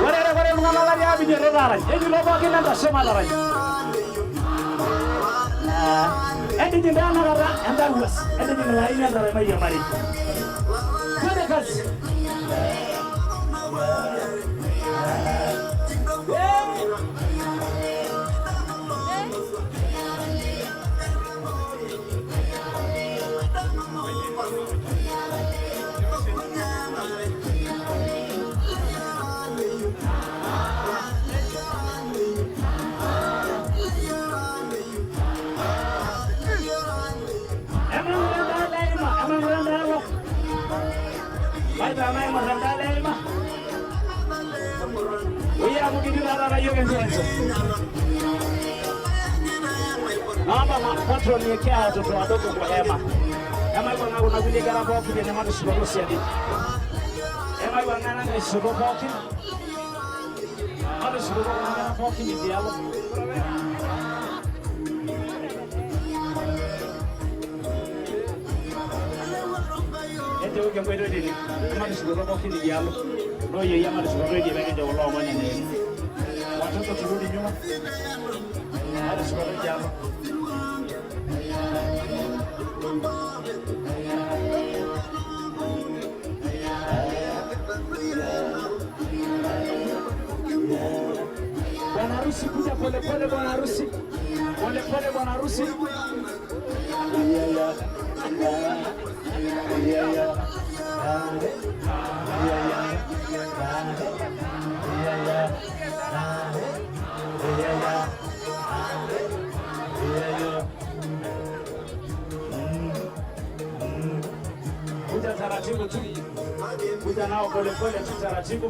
Ore ore iltung'anak lariak pinyototo taarany. Ekilo pookin entasho matarany. Entijing taa enakata entawuas. Entijing ilo aini entarany mairiamari. Twende kazi. Naomba patron niekea watoto wadogo kwa hema. Hema iko na kuna kulie kera pookin ene matushukoto siadi. Hema iko ngana ngishuko pookin. Matushukoto kuna kera pookin idialo. Enchooki enkoitoi tene. Matushukoto pookin idialo. Looyeyia matushukoto idie pekincho kulo omon ene. Watoto turudi nyuma. Matushukoto idialo. Bwana harusi kuja pole pole, bwana harusi pole pole, bwana harusi. Kuja taratibu tu, kuja nao pole pole tu taratibu.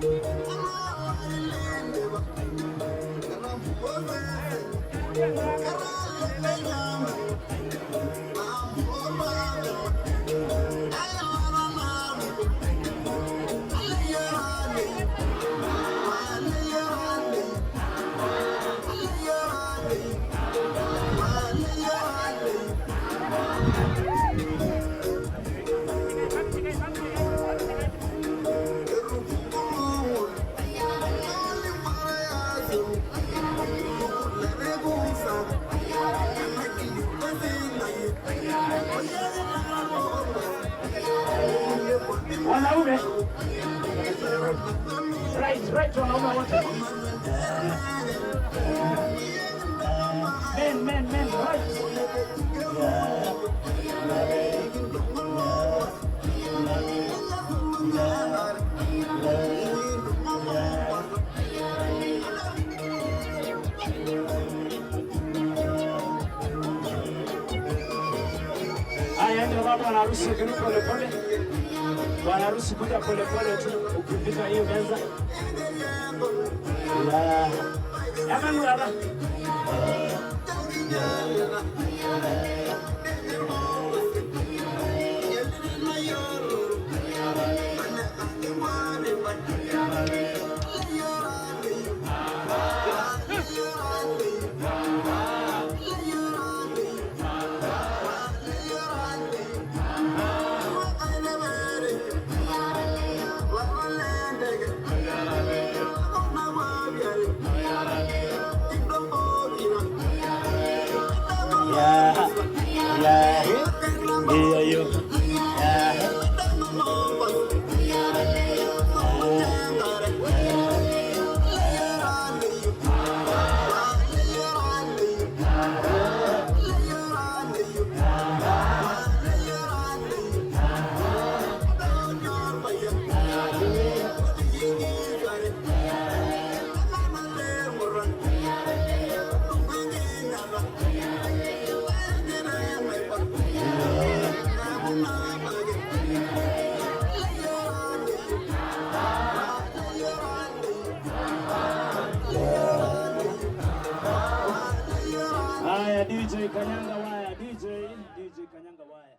Wanaume right, right, wanaume wote. Men, men, men, right. Haya, ndio baba bwana harusi, ukirudi pole pole. Bwana harusi kuja pole pole tu, ukifika hiyo meza. Yeah. Ema Yeah, yeah. Haya, DJ Kanyanga waya, DJ, DJ Kanyanga waya.